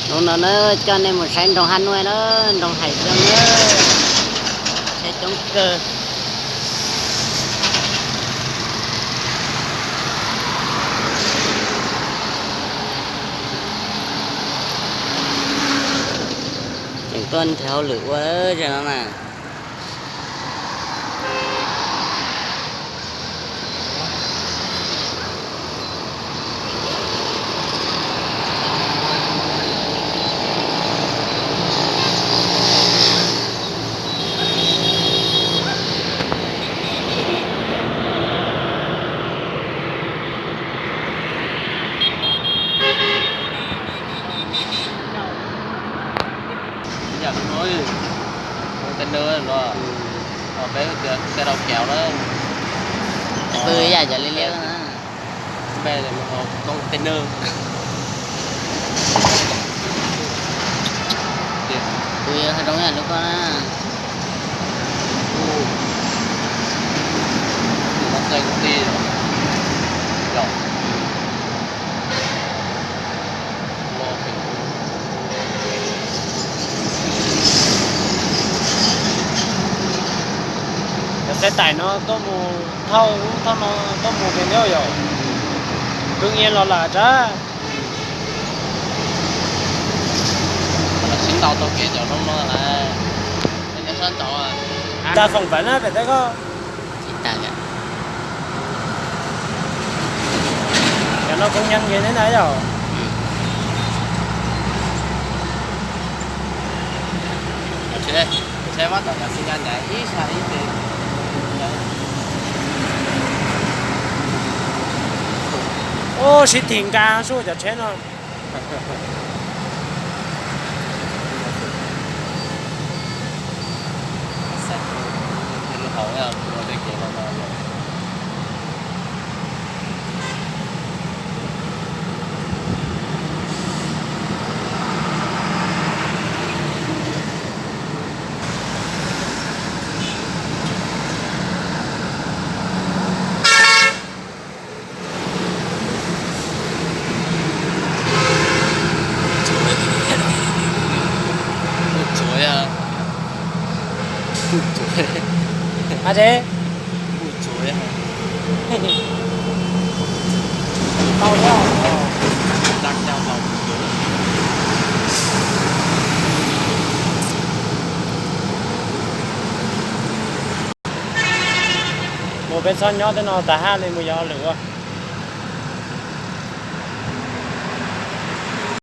Hnub no na coj nej mus saib nroog Hab Nuaj na, nroog Hais Zoo na, tsheb coob kawg. Tseem tuaj nrhiav hauj lwm ua zaj no na. Yam no, container no, peb tias xe đầu kéo na. Pw yam cov liab liab na. Peb container. Pw zoo yam lub koj na. Tus no xe công ty rồi. Yog. Cov xe tải no tuaj mus thauj lub thauj no tuaj mus pem thiab yom. Hưng Yên los lawm tsam. Sib ntaus tau kev cov zoo no lawm. Tsis tas foom pem na pem teb koj. Tsis tas. Cov no công nhân nyias thiab na yom. Tsheb, tsheb muab tom cov xi nca ntawd ib sab ib ce. Ub, sib thim nka sub cov tsheb no. Ua tsuav, ua tsuav. Hais tias ua tsuav. Tau thiab. Tau tau. Mus peb txhob nyob tej no tas haj li mus yos lwm ua.